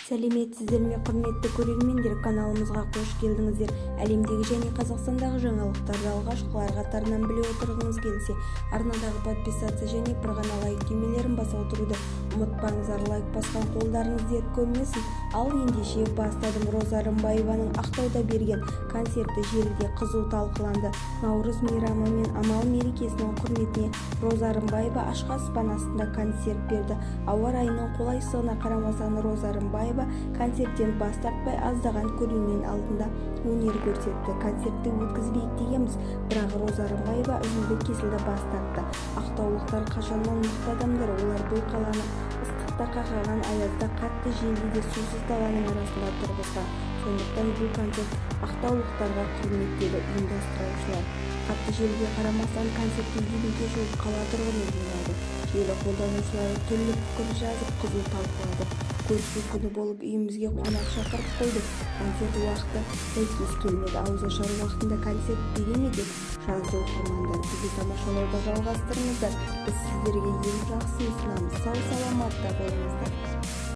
Сәлеметсіздер ме, құрметті көрермендер! Каналымызға қош келдіңіздер! Әлемдегі және Қазақстандағы жаңалықтарды алғашқылар қатарынан біле отырғыңыз келсе, арнадағы «Подписаться» және бір ғана «Лайк» түймелерін баса отыруды ұмытпаңыздар. Лайк басқан қолдарыңыз дерт көрмесін! Ал ендеше, бастадым. Роза Рымбаеваның Ақтауда берген концерті желіде қызу талқыланды. Наурыз мейрамы мен Амал мерекесінің құрметіне Роза Рымбаева ашық аспан астында концерт берді. Ауа райының қолайсыздығына қарамастан, Роза Рымбаева концерттен бас тартпай, аздаған көрермен алдында өнер көрсетті. «Концертті өткізбейік дегенбіз, бірақ Роза Рымбаева үзілді-кесілді бас тартты. Ақтаулықтар қашаннан мықты адамдар. Олар бұл қаланы ыстықта, қақаған аязда, қатты желде де, сусыз даланың арасында тұрғызған. Сондықтан бұл концерт ақтаулықтарға құрмет», – деді ұйымдастырушылар. Қатты желге қарамастан, концертке 50-ге жуық қала тұрғыны жиналды. Желі қолданушылары түрлі пікір жазып, қызу талқылады. «Көрісу күні болып, үйімізге қонақ шақырып қойдық. Концерт уақыты сәйкес келмеді. Ауызашар уақытында концерт бере ме?» – деп жазды оқырмандар. Бізді тамашалауды жалғастырыңыздар! Біз сіздерге ең жақсысын ұсынамыз. Сау-саламатта болыңыздар!